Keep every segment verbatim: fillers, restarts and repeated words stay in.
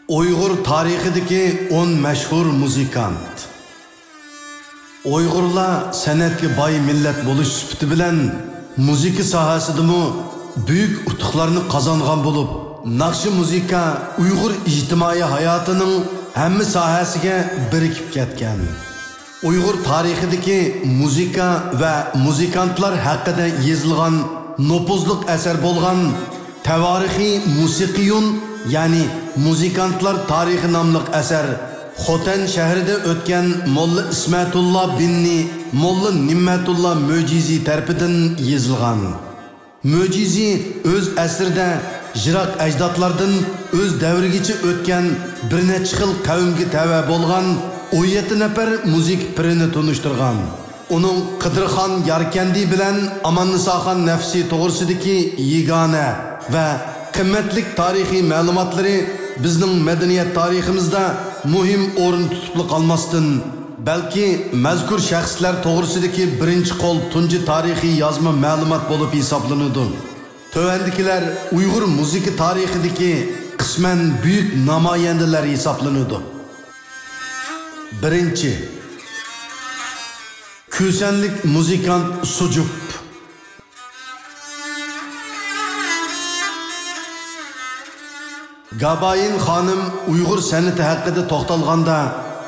ئۇيغۇر تارىخىدىكى ئون مەشھۇر مۇزىكانت. ئۇيغۇرلار سەنئەتكە باي مىللەت بولۇش سۈپىتى بىلەن مۇزىكا ساھەسىدىمۇ بۈيۈك ئۇتۇقلارنى قازانغان بولۇپ، ناخشا مۇزىكا ئۇيغۇر ئىجتىمائىي ھاياتىنىڭ ھەممە ساھەسىگە بىرىكىپ كەتكەن. ئۇيغۇر تارىخىدىكى مۇزىكا ۋە مۇزىكانتلار ھەققىدە يېزىلغان نوپۇزلۇق ئەسەر بولغان تەۋارىخى مۇسىقىيۇن، يەنى مۇزىكانتلار تارىخى ناملىق ئەسەر خوتەن شەھىرىدە ئۆتكەن موللا ئىسمەتۇللا بىننى موللا نىممەتۇللا مۆجىزى تەرىپىدىن يېزىلغان. مۆجىزى ئۆز ئەسىرىدە يىراق ئەجدادلاردىن ئۆز دەۋرىگىچە ئۆتكەن بىر نەچچە خىل قەۋمگە تەۋە بولغان ئون يەتتە نەپەر مۇزىكا پىرىنى تونۇشتۇرغان. ئۇنىڭ قىدىرخان ياركەندى بىلەن ئاماننىساخان نەفىسى توغرىسىدىكى يېگانە ۋە قىممەتلىك تارىخىي مەلۇماتلىرى بىزنىڭ مەدەنىيەت تارىخىمىزدا مۇھىم ئورۇن تۇتۇپلا قالماستىن، بەلكى مەزكۇر شەخسلەر توغرىسىدىكى بىرىنچى قول تۇنجى تارىخىي يازما مەلۇمات بولۇپ ھېسابلىنىدۇ. تۆۋەندىكىلەر ئۇيغۇر مۇزىكا تارىخىدىكى قىسمەن بۈيۈك نامايەندىلەر ھېسابلىنىدۇ. بىرىنچى، كۈسەنلىك مۇزىكانت سۇجۇپ. گابايىن خانىم ئۇيغۇر سەنئىتى ھەققىدە توختالغاندا،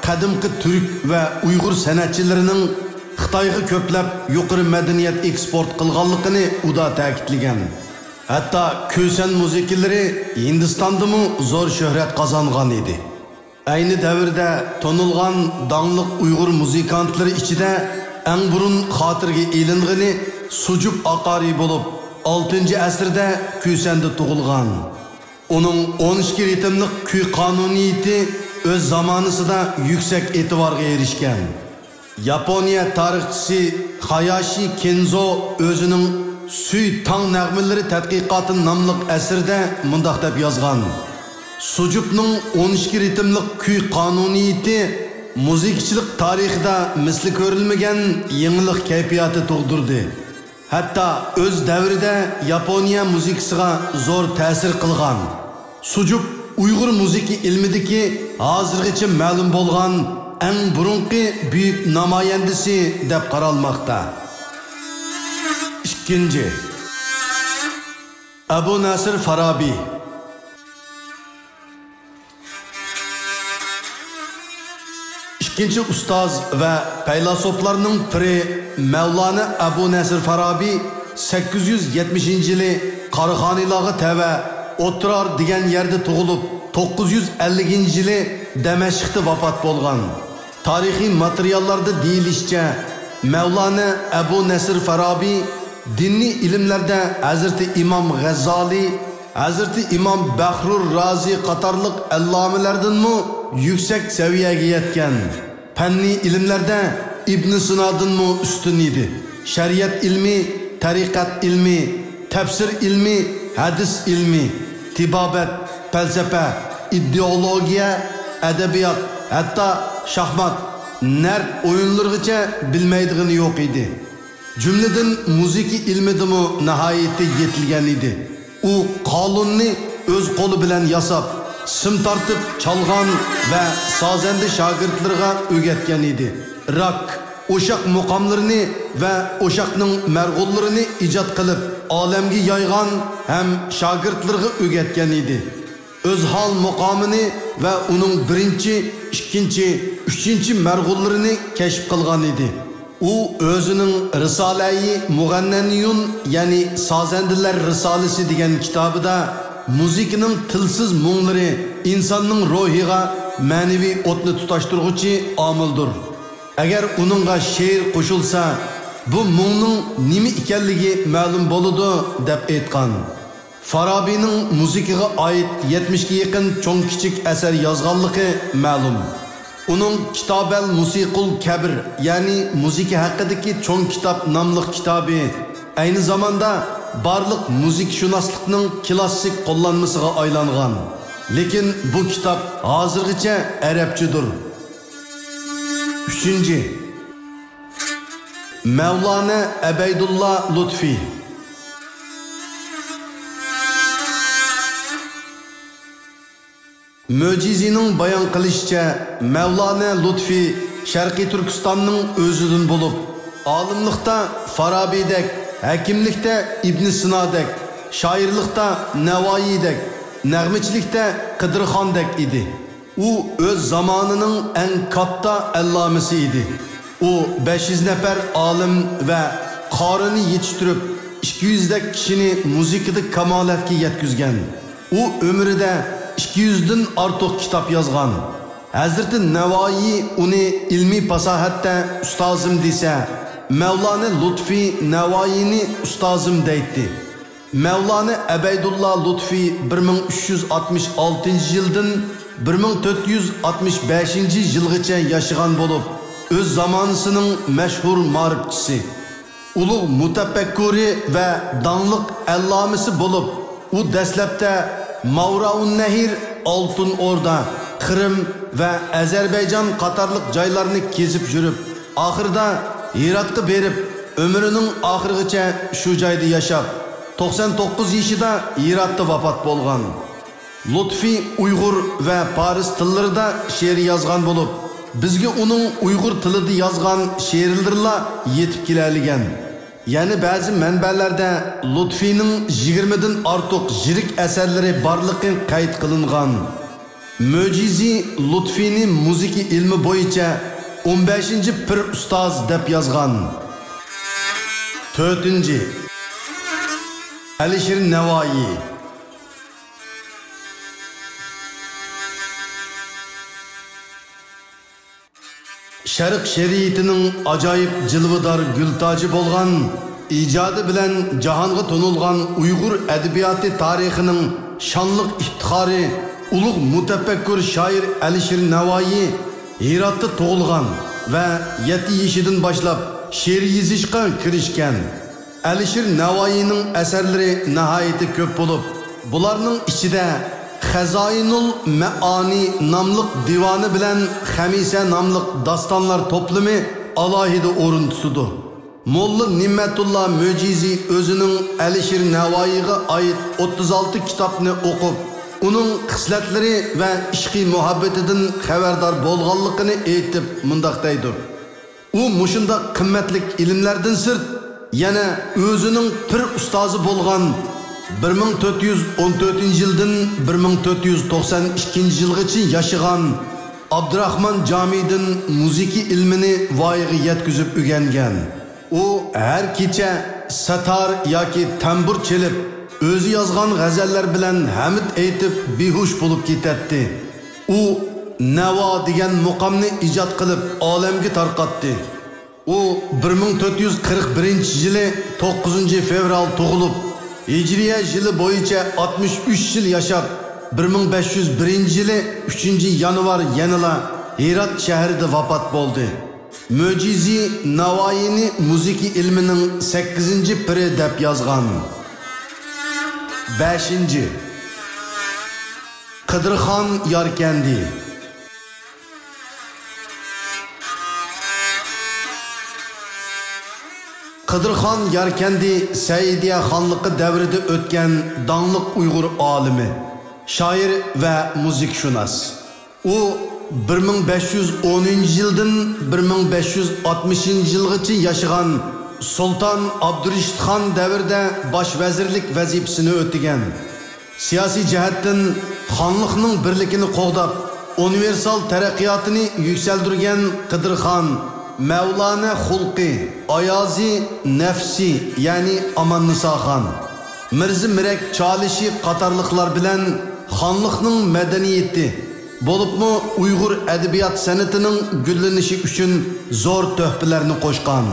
قەدىمكى تۈرك ۋە ئۇيغۇر سەنئەتچىلىرىنىڭ خىتايغا كۆپلەپ يۇقىرى مەدەنىيەت ئېكسپورت قىلغانلىقىنى ئۇدا تەكىتلىگەن. ھەتتا كۈسەن مۇزىكىلىرى ھىندىستاندىمۇ زور شۆھرەت قازانغان ئىدى. ئەينى دەۋردە تونۇلغان داڭلىق ئۇيغۇر مۇزىكانتلىرى ئىچىدە ئەڭ بۇرۇن خاتىرىگە ئېلىنغىنى سۇجۇپ ئاقارى بولۇپ، ئالتىنچى ئەسىردە كۈسەندە تۇغۇلغان. ئۇنىڭ ئون ئىككى رىتىملىق كۈي قانۇنىيىتى ئۆز زامانىسىدا يۈكسەك ئېتىبارغا ئېرىشكەن. ياپونىيە تارىخچىسى خاياشى كېنزو ئۆزىنىڭ سۈي تاڭ نەغمىلىرى تەتقىقاتى ناملىق ئەسىرىدە مۇنداق دەپ يازغان: سۇجۇپنىڭ ئون ئىككى رىتىملىق كۈي قانۇنىيىتى مۇزىكىچىلىق تارىخىدا مىسلى كۆرۈلمىگەن يېڭىلىق كەيپىياتى تۇغدۇردى. ھەتتا ئۆز دەۋرىدە ياپونىيە مۇزىكىسىغا زور تەسىر قىلغان. سۇجۇپ ئۇيغۇر مۇزىكا ئىلمىدىكى ھازىرغىچە مەلۇم بولغان ئەڭ بۇرۇنقى بۈيۈك نامايەندىسى دەپ قارالماقتا. ئىككىنچى، ئەبۇ نەسىر فارابى. ئىككىنچى ئۇستاز ۋە پەيلاسوپلارنىڭ پىرى مەۋلانا ئەبۇ نەسىر فارابى سەككىز يۈز يەتمىشىنچى يىلى قاراخانىيلارغا تەۋە ئوترار دېگەن يەردە تۇغۇلۇپ، توققۇز يۈز ئەللىكىنچى يىلى دەمەشقتە ۋاپات بولغان. تارىخىي ماتېرىياللاردا دېيىلىشىچە، مەۋلانا ئەبۇ نەسىر فارابى دىنىي ئىلىملەردە ھەزرىتى ئىمام غەززالى، ھەزرىتى ئىمام بەھرۇر رازى قاتارلىق ئەللامىلەردىنمۇ يۈكسەك سەۋىيەگە يەتكەن. پەننىي ئىلىملەردە ئىبن سىنادىنمۇ ئۈستۈن ئىدى. شەرىئەت ئىلمى، تەرىقەت ئىلمى، تەپسىر ئىلمى، ھەدىس ئىلمى، تېبابەت، پەلسەپە، ئىدېئولوگىيە، ئەدەبىيات، ھەتتا شاھمات، نەرد ئويۇنلىرىغىچە بىلمەيدىغىنى يوق ئىدى. جۈملىدىن مۇزىكا ئىلمىدىمۇ ناھايىتى يېتىلگەن ئىدى. ئۇ قالۇننى ئۆز قولى بىلەن ياساپ، سىم تارتىپ چالغان ۋە سازەندە شاگىرتلىرىغا ئۆگەتكەن ئىدى. راك، ئوشاق مۇقاملىرىنى ۋە ئوشاقنىڭ مەرغۇللىرىنى ئىجاد قىلىپ، ئالەمگە يايغان ھەم شاگىرتلىرىغا ئۆگەتكەن ئىدى. ئۆزھال مۇقامىنى ۋە ئۇنىڭ بىرىنچى، ئىككىنچى، ئۈچىنچى مەرغۇللىرىنى كەشىپ قىلغان ئىدى. ئۇ ئۆزىنىڭ رىسالەيى مۇغەننەنىيۇن، يەنى سازەندىلەر رىسالىسى دېگەن كىتابىدا مۇزىكىنىڭ تىلسىز مۇڭلىرى ئىنساننىڭ روھىغا مەنىۋى ئوتنى تۇتاشتۇرغۇچى ئامىلدۇر. ئەگەر ئۇنىڭغا شېئىر قوشۇلسا، بۇ مۇڭنىڭ نېمە ئىكەنلىكى مەلۇم بولىدۇ، دەپ ئېيتقان. فارابىنىڭ مۇزىكىغا ئائىت يەتمىشكە يېقىن چوڭ-كىچىك ئەسەر يازغانلىقى مەلۇم. ئۇنىڭ كىتابەل مۇسىقۇل كەبىر، يەنى مۇزىكا ھەققىدىكى چوڭ كىتاب ناملىق كىتابى ئەينى زاماندا بارلىق مۇزىكىشۇناسلىقنىڭ كىلاسسىك قوللانمىسىغا ئايلانغان. لېكىن بۇ كىتاب ھازىرغىچە ئەرەبچىدۇر. ئۈچىنچى، مەۋلانا ئەبەيدۇللا لۇتفى. مۆجىزىنىڭ بايان قىلىشىچە، مەۋلانە لۇتفى شەرقىي تۈركىستاننىڭ ئۆزىدىن بولۇپ، ئالىملىقتا فارابىدەك، ھەكىملىكتە ئىبن سىنادەك، شائىرلىقتا نەۋايىدەك، نەغمىچىلىكتە قىدىرخاندەك ئىدى. ئۇ ئۆز زامانىنىڭ ئەڭ كاتتا ئەللامىسى ئىدى. ئۇ بەش يۈز نەپەر ئالىم ۋە قارىنى يېتىشتۈرۈپ، ئىككى يۈزدەك كىشىنى مۇزىكىدا كامالەتكە يەتكۈزگەن. ئۇ ئۆمرىدە ئىككى يۈزدىن ئارتۇق كىتاب يازغان. ھەزرىتى نەۋايى ئۇنى ئىلمىي پاساھەتتە ئۇستازىم دېسە، مەۋلانە لۇتفى نەۋايىنى ئۇستازىم دەيتتى. مەۋلانە ئەبەيدۇللا لۇتفى بىر مىڭ ئۈچ يۈز ئاتمىش ئالتىنچى يىلدىن بىر مىڭ تۆت يۈز ئاتمىش بەشىنچى يىلغىچە ياشىغان بولۇپ، ئۆز زامانىسىنىڭ مەشھۇر مائارىپچىسى، ئۇلۇغ مۇتەپەككۇرى ۋە داڭلىق ئەللامىسى بولۇپ، ئۇ دەسلەپتە ماۋراۋۇننەھىر، ئالتۇن ئوردا، قىرىم ۋە ئەزەربەيجان قاتارلىق جايلارنى كېزىپ يۈرۈپ، ئاخىرىدا ھىراتقا بېرىپ، ئۆمرىنىڭ ئاخىرىغىچە شۇ جايدا ياشاپ، توقسان توققۇز يېشىدا ھىراتتا ۋاپات بولغان. لۇتفى ئۇيغۇر ۋە پارس تىللىرىدا شېئىر يازغان بولۇپ، بىزگە ئۇنىڭ ئۇيغۇر تىلىدا يازغان شېئىرلىرىلا يېتىپ كېلەلىگەن. يەنە بەزى مەنبەلەردە لۇتفىنىڭ يىگىرمىدىن ئارتۇق يىرىك ئەسەرلىرى بارلىقى قەيت قىلىنغان. مۆجىزى لۇتفىنى مۇزىكا ئىلمى بويىچە ئون بەشىنچى پىر ئۇستاز دەپ يازغان. تۆتىنچى، ئەلىشىر نەۋايى. شەرق شېرىئىتىنىڭ ئاجايىپ جىلۋىدار گۈلتاجى بولغان، ئىجادى بىلەن جاھانغا تونۇلغان ئۇيغۇر ئەدەبىياتى تارىخىنىڭ شانلىق ئىپتىخارى، ئۇلۇغ مۇتەپەككۇر شائىر ئەلىشىر نەۋايى ھىراتتا تۇغۇلغان ۋە يەتتە يېشىدىن باشلاپ شېئىر يېزىشقا كىرىشكەن. ئەلىشىر نەۋايىنىڭ ئەسەرلىرى ناھايىتى كۆپ بولۇپ، بۇلارنىڭ ئىچىدە خەزائىنۇل مەئانى ناملىق دىۋانى بىلەن خەمىسە ناملىق داستانلار توپلىمى ئالاھىدە ئورۇن تۇتىدۇ. موللا نېمەتۇللا مۆجىزى ئۆزىنىڭ ئەلىشىر نەۋايىغا ئائىت ئوتتۇز ئالتە كىتابنى ئوقۇپ، ئۇنىڭ خىسلەتلىرى ۋە ئىشقىي مۇھەببىتىدىن خەۋەردار بولغانلىقىنى ئېيتىپ مۇنداق دەيدۇ: ئۇ مۇشۇنداق قىممەتلىك ئىلىملەردىن سىرت، يەنە ئۆزىنىڭ پىر ئۇستازى بولغان، بىر مىڭ تۆت يۈز ئون تۆتىنچى يىلدىن بىر مىڭ تۆت يۈز توقسان ئىككىنچى يىلغىچە ياشىغان ئابدۇراخمان جامىدىن مۇزىكا ئىلمىنى ۋايىغا يەتكۈزۈپ ئۆگەنگەن. ئۇ ھەر كېچە سەتار ياكى تەمبۇر چېلىپ، ئۆزى يازغان غەزەللەر بىلەن ھەمد ئېيتىپ، بىھوش بولۇپ كېتەتتى. ئۇ نەۋا دېگەن مۇقامنى ئىجاد قىلىپ، ئالەمگە تارقاتتى. ئۇ بىر مىڭ تۆت يۈز قىرىق بىرىنچى يىلى توققۇزىنچى فېۋرال تۇغۇلۇپ، ھىجرىيە يىلى بويىچە ئاتمىش ئۈچ يىل ياشاپ، بىر مىڭ بەش يۈز بىرىنچى يىلى ئۈچىنچى يانۋار يەنىلا ھىرات شەھىرىدە ۋاپات بولدى. مۆجىزى ناۋايىنى مۇزىكا ئىلمىنىڭ سەككىزىنچى پىرى دەپ يازغان. بەشىنچى، قىدىرخان ياركەندى. قىدىرخان ياركەندى سەئىدىيە خانلىقى دەۋرىدە ئۆتكەن داڭلىق ئۇيغۇر ئالىمى، شائىر ۋە مۇزىكىشۇناس. ئۇ بىر مىڭ بەش يۈز ئونىنچى يىلدىن بىر مىڭ بەش يۈز ئاتمىشىنچى يىلغىچە ياشىغان سۇلتان ئابدۇرېشىت خان دەۋرىدە باش ۋەزىرلىك ۋەزىپىسىنى ئۆتىگەن. سىياسىي جەھەتتىن خانلىقنىڭ بىرلىكىنى قوغداپ، ئۇنىۋېرسال تەرەققىياتىنى يۈكسەلدۈرگەن قىدىرخان، مەۋلانە خۇلقى، ئايازى نەفسى، يەنى ئاماننىسا خان، مىرزا مىرەك چالىشى قاتارلىقلار بىلەن خانلىقنىڭ مەدەنىيىتى، بولۇپمۇ ئۇيغۇر ئەدەبىيات سەنئىتىنىڭ گۈللىنىشى ئۈچۈن زور تۆھپىلەرنى قوشقان.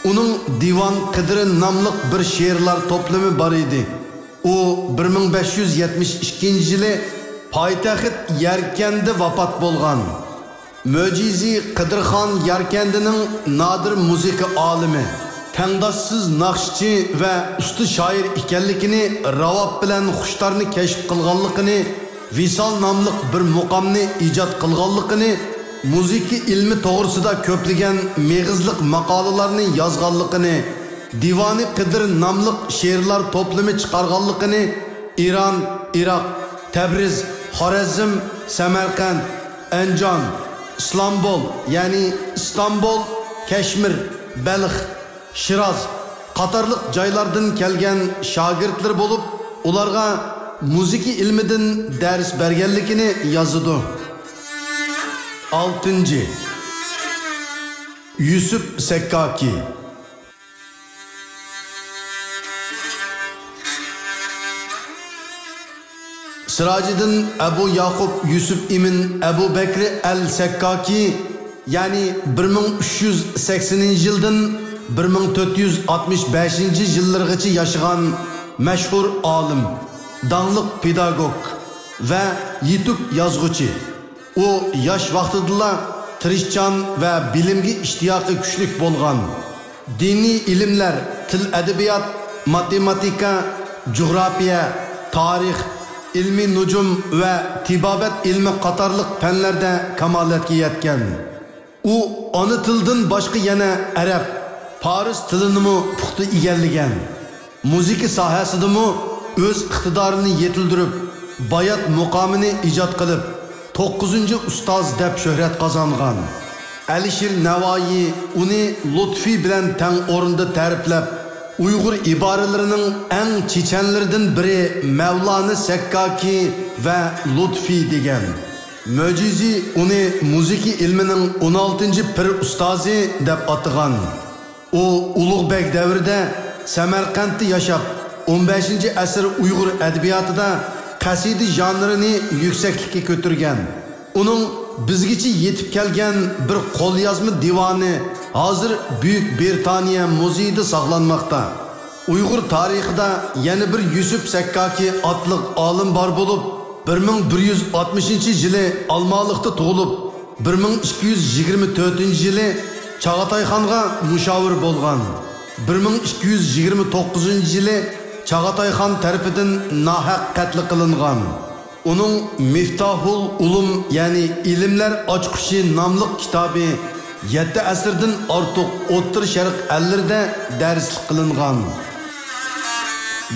ئۇنىڭ دىۋان قىدىرى ناملىق بىر شېئىرلار توپلىمى بار ئىدى. ئۇ بىر مىڭ بەش يۈز يەتمىش ئىككىنچى يىلى پايتەخت ياركەندىدە ۋاپات بولغان. مۆجىزى قىدىرخان ياركەندىنىڭ نادىر مۇزىكا ئالىمى، تەڭداشسىز ناخشىچى ۋە ئۇستا شائىر ئىكەنلىكىنى، راۋاب بىلەن خۇشتارنى كەشىپ قىلغانلىقىنى، ۋىسال ناملىق بىر مۇقامنى ئىجاد قىلغانلىقىنى، مۇزىكا ئىلمى توغرىسىدا كۆپلىگەن مېغىزلىق ماقالىلارنى يازغانلىقىنى، دىۋانى قىدىر ناملىق شېئىرلار توپلىمى چىقارغانلىقىنى، ئىران، ئىراق، تەبرىز، خارەزم، سەمەرقەنت، ئەنجان، ئىسلامبۇل، يەنى ئىستانبۇل، كەشمىر، بەلخ، شىراز قاتارلىق جايلاردىن كەلگەن شاگىرتلىرى بولۇپ، ئۇلارغا مۇزىكا ئىلمىدىن دەرس بەرگەنلىكىنى يازىدۇ. ئالتىنچى، يۈسۈپ سەككاكى. سىراجىدىن ئەبۇ ياقۇپ يۈسۈپ ئىمىن ئەبۇ بەكرى ئەل سەككاكى، يەنى بىر مىڭ ئۈچ يۈز سەكسىنىنچى يىلدىن بىر مىڭ تۆت يۈز ئاتمىش بەشىنچى يىللىرىغىچە ياشىغان مەشھۇر ئالىم، داڭلىق پېداگوگ ۋە يېتۈك يازغۇچى. ئۇ ياش ۋاقتىدىلا تىرىشچان ۋە بىلىمگە ئىشتىياقى كۈچلۈك بولغان. دىنىي ئىلىملەر، تىل-ئەدەبىيات، ماتېماتىكا، جۇغراپىيە، تارىخ، ئىلمىي نۇجۇم ۋە تېبابەت ئىلمى قاتارلىق پەنلەردە كامالەتكە يەتكەن. ئۇ ئانا تىلدىن باشقا يەنە ئەرەب، پارس تىلىنىمۇ پۇختا ئىگىلىگەن. مۇزىكا ساھەسىدىمۇ ئۆز ئىقتىدارىنى يېتىلدۈرۈپ، بايات مۇقامىنى ئىجاد قىلىپ، توققۇزىنچى ئۇستاز دەپ شۆھرەت قازانغان. ئەلىشىر نەۋائىي ئۇنى لۇتفى بىلەن تەڭ ئورۇندا تەرىپلەپ، ئۇيغۇر ئىبارىلىرىنىڭ ئەڭ چېچەنلىرىدىن بىرى مەۋلانە سەككاكى ۋە لۇتفى دېگەن. مۆجىزى ئۇنى مۇزىكا ئىلمىنىڭ ئون ئالتىنچى پىر ئۇستازى دەپ ئاتىغان. ئۇ ئۇلۇغ بەگ دەۋرىدە سەمەرقەنتتە ياشاپ، ئون بەشىنچى ئەسىر ئۇيغۇر ئەدەبىياتىدا قەسىدە ژانىرىنى يۈكسەكلىككە كۆتۈرگەن. ئۇنىڭ بىزگىچە يېتىپ كەلگەن بىر قوليازما دىۋانى ھازىر بۈيۈك بىرىتانىيە مۇزېيىدا ساقلانماقتا. ئۇيغۇر تارىخىدا يەنە بىر يۈسۈپ سەككاكى ئاتلىق ئالىم بار بولۇپ، بىر مىڭ بىر يۈز ئاتمىشىنچى يىلى ئالمالىقتا تۇغۇلۇپ، بىر مىڭ ئىككى يۈز يىگىرمە تۆتىنچى يىلى چاغاتايخانغا مۇشاۋىر بولغان. بىر مىڭ ئىككى يۈز يىگىرمە توققۇزىنچى يىلى چاغاتايخان تەرىپىدىن ناھەق قەتل قىلىنغان. ئۇنىڭ مىفتاھۇل ئۇلۇم، يەنى ئىلىملەر ئاچقۇچى ناملىق كىتابى يەتتە ئەسىردىن ئارتۇق ئوتتۇرا شەرق ئەللىرىدە دەرسلىك قىلىنغان.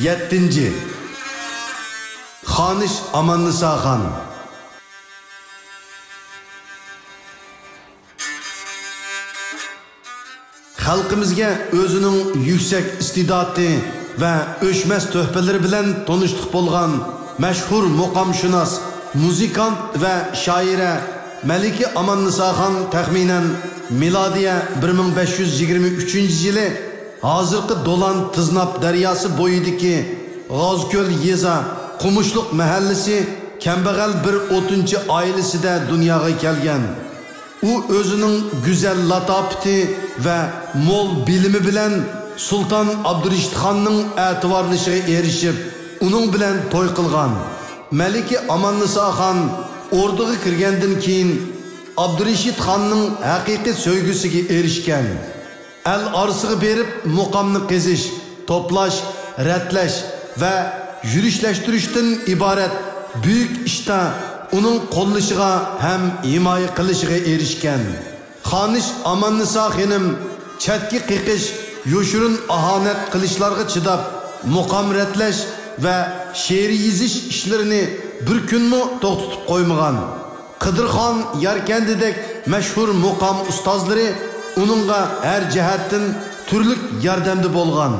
يەتتىنچى، خانىش ئاماننىسا خان. خەلقىمىزگە ئۆزىنىڭ يۈكسەك ئىستىداتى ۋە ئۆچمەس تۆھپىلىرى بىلەن تونۇشلۇق بولغان مەشھۇر مۇقامشۇناس، مۇزىكانت ۋە شائىرە مەلىكە ئاماننىساخان تەخمىنەن مىلادىيە بىر مىڭ بەش يۈز يىگىرمە ئۈچىنچى يىلى ھازىرقى دولان تىزناپ دەرياسى بويىدىكى غازكۆل يېزا قومۇشلۇق مەھەللىسى كەمبەغەل بىر ئوتۇنچى ئائىلىسىدە دۇنياغا كەلگەن. ئۇ ئۆزىنىڭ گۈزەل لاتاپىتى ۋە مول بىلىمى بىلەن سۇلتان ئابدۇرېشىتخاننىڭ ئەتىۋارلىشىغا ئېرىشىپ، ئۇنىڭ بىلەن توي قىلغان. مەلىكە ئاماننىساخان ئوردىغا كىرگەندىن كېيىن، ئابدۇرېشىتخاننىڭ ھەقىقىي سۆيگۈسىگە ئېرىشكەن. ئەل ئارىسىغا بېرىپ مۇقامنى قېزىش، توپلاش، رەتلەش ۋە يۈرۈشلەشتۈرۈشتىن ئىبارەت بۈيۈك ئىشتا ئۇنىڭ قوللىشىغا ھەم ھىمايە قىلىشىغا ئېرىشكەن. خانىش ئاماننىسا خېنىم چەتكە قېقىش، يوشۇرۇن ئاھانەت قىلىشلارغا چىداپ، مۇقام رەتلەش ۋە شېئىر يېزىش ئىشلىرىنى بىر كۈنمۇ توختىتىپ قويمىغان. قىدىرخان ياركەندىدەك مەشھۇر مۇقام ئۇستازلىرى ئۇنىڭغا ھەر جەھەتتىن تۈرلۈك ياردەمدە بولغان.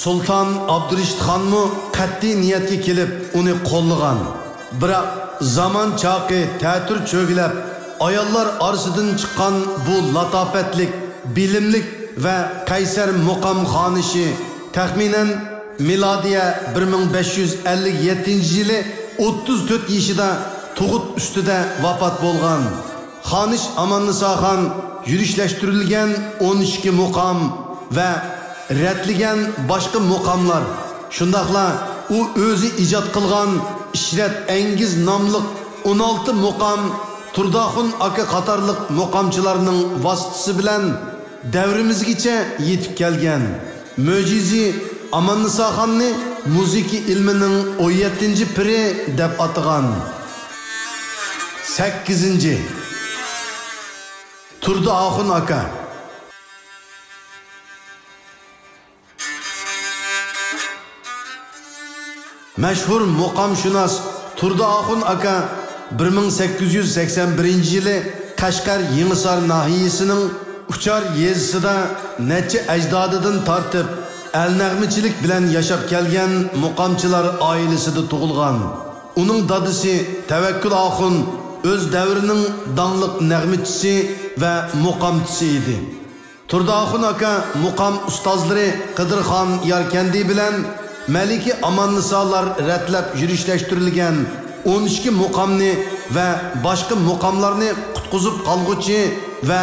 سۇلتان ئابدۇرېشىتخانمۇ قەتئىي نىيەتكە كېلىپ ئۇنى قوللىغان. بىراق زامان چاقى تەتۈر چۆگىلەپ، ئاياللار ئارىسىدىن چىققان بۇ لاتاپەتلىك، بىلىملىك ۋە قەيسەر مۇقام خانىشى تەخمىنەن مىلادىيە بىر مىڭ بەش يۈز ئەللىك يەتتىنچى يىلى ئوتتۇز تۆت يېشىدا تۇغۇت ئۈستىدە ۋاپات بولغان. خانىش ئاماننىساخان يۈرۈشلەشتۈرۈلگەن ئون ئىككى مۇقام ۋە رەتلىگەن باشقا مۇقاملار، شۇنداقلا ئۇ ئۆزى ئىجاد قىلغان ئىشرەت ئەنگىز ناملىق ئون ئالتە مۇقام، تۇرداخۇن ئاكا قاتارلىق مۇقامچىلارنىڭ ۋاسىتىسى بىلەن دەۋرىمىزگىچە يېتىپ كەلگەن. مۆجىزى ئاماننىساخاننى مۇزىكا ئىلمىنىڭ ئون يەتتىنچى پىرى دەپ ئاتىغان. سەككىزىنچى، تۇردى ئاخۇن ئاكا. مەشھۇر مۇقامشۇناس تۇردى ئاخۇن ئاكا بىر مىڭ سەككىز يۈز سەكسەن بىرىنچى يىلى قەشقەر يېڭىسار ناھىيەسىنىڭ ئۇچار يېزىسىدا نەچچە ئەجدادىدىن تارتىپ ئەل نەغمىچىلىك بىلەن ياشاپ كەلگەن مۇقامچىلار ئائىلىسىدە تۇغۇلغان. ئۇنىڭ دادىسى تەۋەككۈل ئاخۇن ئۆز دەۋرىنىڭ داڭلىق نەغمىچىسى ۋە مۇقامچىسى ئىدى. تۇردى ئاخۇن ئاكا مۇقام ئۇستازلىرى قىدىرخان ياركەندى بىلەن مەلىكە ئاماننىسالار رەتلەپ يۈرۈشلەشتۈرۈلگەن ئون ئىككى مۇقامنى ۋە باشقا مۇقاملارنى قۇتقۇزۇپ قالغۇچى ۋە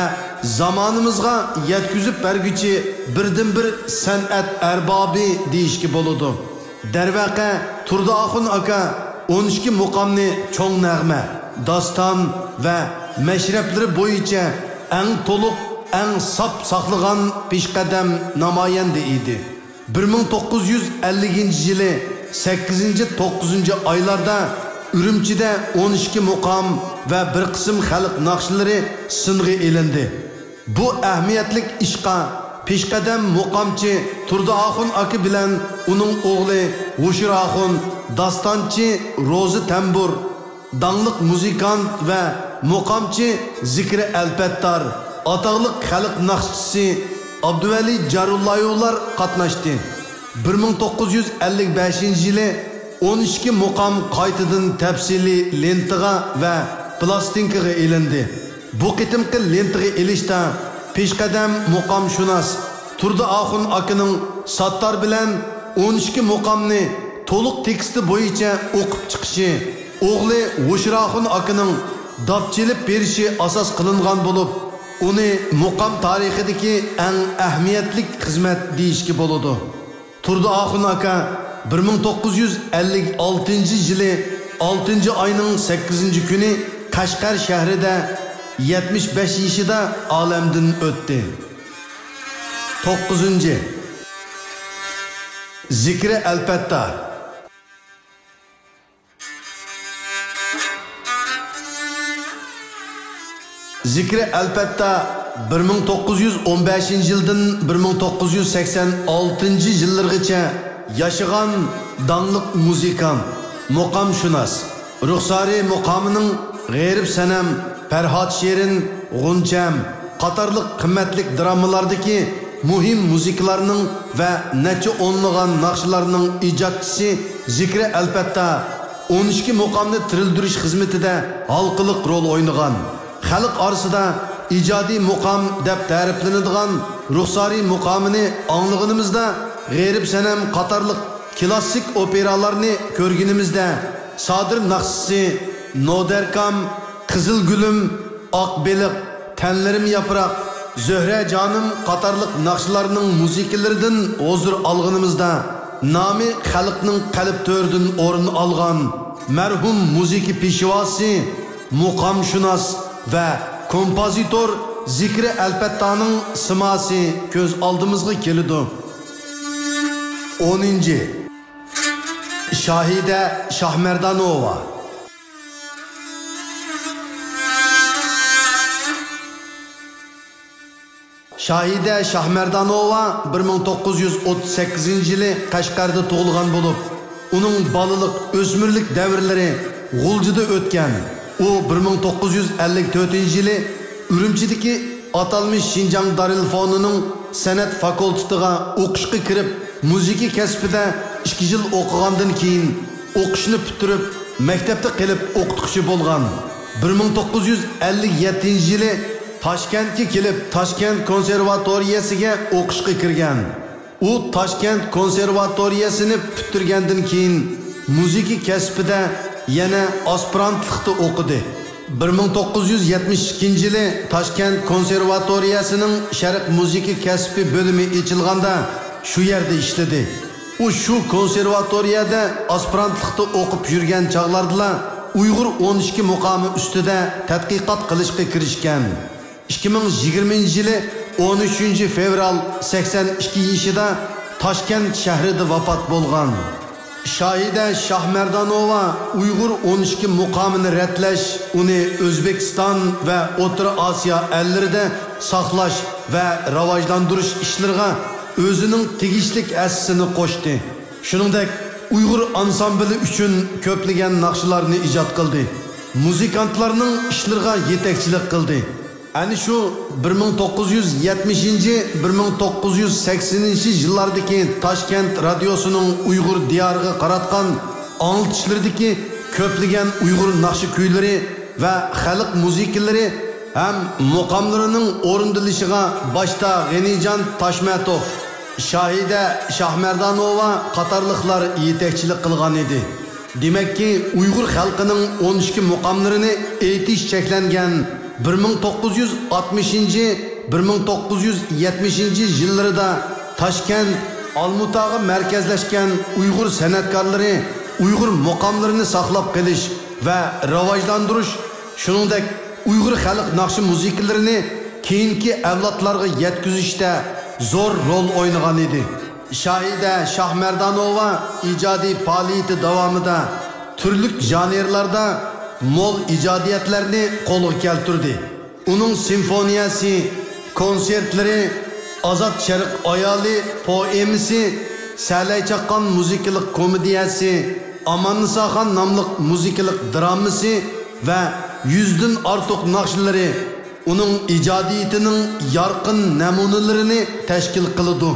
زامانىمىزغا يەتكۈزۈپ بەرگۈچى بىردىنبىر سەنئەت ئەربابى دېيىشكە بولىدۇ. دەرۋەقە، تۇردى ئاخۇن ئاكا ئون ئىككى مۇقامنى چوڭ نەغمە، داستان ۋە مەشرەپلىرى بويىچە ئەڭ تولۇق، ئەڭ ساپ ساقلىغان پېشقەدەم نامايەندە ئىدى. بىر مىڭ توققۇز يۈز ئەللىكىنچى يىلى سەككىزىنچى، توققۇزىنچى ئايلاردا ئۈرۈمچىدە ئون ئىككى مۇقام ۋە بىر قىسىم خەلق ناخشىلىرى سىنغا ئېلىندى. بۇ ئەھمىيەتلىك ئىشقا پېشقەدەم مۇقامچى تۇردى ئاخۇن ئاكا بىلەن ئۇنىڭ ئوغلى ھوشۇر ئاخۇن، داستانچى روزى تەمبۇر، داڭلىق مۇزىكانت ۋە مۇقامچى زىكرى ئەلپەتتار، ئاتاقلىق خەلق ناخشىچىسى ئابدۇۋەلى جارۇللايېۋلار قاتناشتى. بىر مىڭ توققۇز يۈز ئەللىك بەشىنچى يىلى ئون ئىككى مۇقام قايتىدىن تەپسىلىي لېنتىغا ۋە پىلاستىنكىغا ئېلىندى. بۇ قېتىمقى لېنتىغا ئېلىشتا پېشقەدەم مۇقامشۇناس تۇردى ئاخۇن ئاكىنىڭ ساتتار بىلەن ئون ئىككى مۇقامنى تولۇق تېكىستى بويىچە ئوقۇپ چىقىشى، ئوغلى ھوشۇر ئاخۇن ئاكىنىڭ داپ چېلىپ بېرىشى ئاساس قىلىنغان بولۇپ، ئۇنى مۇقام تارىخىدىكى ئەڭ ئەھمىيەتلىك خىزمەت دېيىشكە بولىدۇ. تۇردى ئاخۇن ئاكا بىر مىڭ توققۇز يۈز ئەللىك ئالتىنچى يىلى ئالتىنچى ئاينىڭ سەككىزىنچى كۈنى قەشقەر شەھىرىدە يەتمىش بەش يېشىدا ئالەمدىن ئۆتتى. توققۇزىنچى، زىكرى ئەلپەتتار. زىكرى ئەلپەتتار بىر مىڭ توققۇز يۈز ئون بەشىنچى يىلدىن بىر مىڭ توققۇز يۈز سەكسەن ئالتىنچى يىللىرىغىچە ياشىغان داڭلىق مۇزىكانت، مۇقامشۇناس، رۇخسارى مۇقامىنىڭ غېرىب سەنەم، پەرھات شېرىن، غۇنچەم قاتارلىق قىممەتلىك درامىلاردىكى مۇھىم مۇزىكىلارنىڭ ۋە نەچچە ئونلىغان ناخشىلارنىڭ ئىجادچىسى زىكرى ئەلپەتتار ئون ئىككى مۇقامنى تىرىلدۈرۈش خىزمىتىدە ھالقىلىق رول ئوينىغان، خەلق ئارىسىدا ئىجادىي مۇقام دەپ تەرىپلىنىدىغان رۇخسارى مۇقامىنى ئاڭلىغىنىمىزدا، غېرىب سەنەم قاتارلىق كلاسسىك ئوپېرالارنى كۆرگىنىمىزدە، سادىر ناخشىسى، نودەركام، قىزىل گۈلۈم، ئاق بېلىق، تەنلىرىم ياپراق، زۆھرە جانىم قاتارلىق ناخشىلارنىڭ مۇزىكىلىرىدىن ھۇزۇر ئالغىنىمىزدا، نامى خەلقنىڭ قەلب تۆرىدىن ئورۇن ئالغان مەرھۇم مۇزىكا پېشۋاسى، مۇقامشۇناس ۋە كومپوزىتور زىكرى ئەلپەتتانىڭ سىماسى كۆز ئالدىمىزغا كېلىدۇ. ئونىنچى، شاھىدە شاھمەردانوۋا. شاھىدە شاھمەردانوۋا بىر مىڭ توققۇز يۈز ئوتتۇز سەككىزىنچى يىلى قەشقەردە تۇغۇلغان بولۇپ، ئۇنىڭ بالىلىق، ئۆسمۈرلۈك دەۋرلىرى غۇلجىدا ئۆتكەن. ئۇ بىر مىڭ توققۇز يۈز ئەللىك تۆتىنچى يىلى ئۈرۈمچىدىكى ئاتالمىش شىنجاڭ دارىلفونىنىڭ سەنئەت فاكۇلتېتىغا ئوقۇشقا كىرىپ، مۇزىكا كەسپىدە ئىككى يىل ئوقۇغاندىن كېيىن، ئوقۇشنى پۈتتۈرۈپ، مەكتەپتە قېلىپ ئوقۇتقۇچى بولغان. بىر مىڭ توققۇز يۈز ئەللىك يەتتىنچى يىلى تاشكەنتكە كېلىپ، تاشكەنت كونسېرۋاتورىيەسىگە ئوقۇشقا كىرگەن. ئۇ تاشكەنت كونسېرۋاتورىيەسىنى پۈتتۈرگەندىن كېيىن، مۇزىكا كەسپىدە يەنە ئاسپىرانتلىقتا ئوقۇدى. بىر مىڭ توققۇز يۈز يەتمىش ئىككىنچى يىلى تاشكەنت كونسېرۋاتورىيەسىنىڭ شەرق مۇزىكا كەسپى بۆلۈمى ئېچىلغاندا، شۇ يەردە ئىشلىدى. ئۇ شۇ كونسېرۋاتورىيەدە ئاسپىرانتلىقتا ئوقۇپ يۈرگەن چاغلاردىلا ئۇيغۇر ئون ئىككى مۇقامى ئۈستىدە تەتقىقات قىلىشقا كىرىشكەن. ئىككى مىڭ يىگىرمىنچى يىلى ئون ئۈچىنچى فېۋرال سەكسەن ئىككى يېشىدا تاشكەنت شەھىرىدە ۋاپات بولغان. شاھىدە شاھمەردانوۋا ئۇيغۇر ئون ئىككى مۇقامىنى رەتلەش، ئۇنى ئۆزبېكىستان ۋە ئوتتۇرا ئاسىيا ئەللىرىدە ساقلاش ۋە راۋاجلاندۇرۇش ئىشلىرىغا ئۆزىنىڭ تېگىشلىك ھەسسىسىنى قوشتى. شۇنىڭدەك، ئۇيغۇر ئانسامبىلى ئۈچۈن كۆپلىگەن ناخشىلارنى ئىجاد قىلدى. مۇزىكانتلارنىڭ ئىشلىرىغا يېتەكچىلىك قىلدى. ئەنە شۇ بىر مىڭ توققۇز يۈز يەتمىشىنچى، بىر مىڭ توققۇز يۈز سەكسىنىنچى يىللاردىكى تاشكەنت رادىيوسىنىڭ ئۇيغۇر دىيارىغا قاراتقان ئاڭلىتىشلىرىدىكى كۆپلىگەن ئۇيغۇر ناخشا كۈيلىرى ۋە خەلق مۇزىكىلىرى ھەم مۇقاملىرىنىڭ ئورۇندىلىشىغا باشتا غېنىجان تاشمەتوف، شاھىدە شاھمەردانوۋا قاتارلىقلار يېتەكچىلىك قىلغان ئىدى. دېمەككى، ئۇيغۇر خەلقىنىڭ ئون ئىككى مۇقاملىرىنى ئېيتىش چەكلەنگەن بىر مىڭ توققۇز يۈز ئاتمىشىنچى، بىر مىڭ توققۇز يۈز يەتمىشىنچى يىللىرىدا تاشكەنت، ئالمۇتاغا مەركەزلەشكەن ئۇيغۇر سەنئەتكارلىرى ئۇيغۇر مۇقاملىرىنى ساقلاپ قېلىش ۋە راۋاجلاندۇرۇش، شۇنىڭدەك ئۇيغۇر خەلق ناخشا مۇزىكىلىرىنى كېيىنكى ئەۋلادلارغا يەتكۈزۈشتە زور رول ئوينىغان ئىدى. شاھىدە شاھمەردانوۋا ئىجادىي پائالىيىتى داۋامىدا تۈرلۈك ژانىرلاردا مول ئىجادىيەتلەرنى قولغا كەلتۈردى. ئۇنىڭ سىمفونىيەسى، كونسېرتلىرى، ئازاد شەرق ئايالى پوئېمىسى، سەلەي چاققان مۇزىكىلىق كومېدىيەسى، ئاماننىساخان ناملىق مۇزىكىلىق درامىسى ۋە يۈزدىن ئارتۇق ناخشىلىرى ئۇنىڭ ئىجادىيىتىنىڭ يارقىن نەمۇنىلىرىنى تەشكىل قىلىدۇ.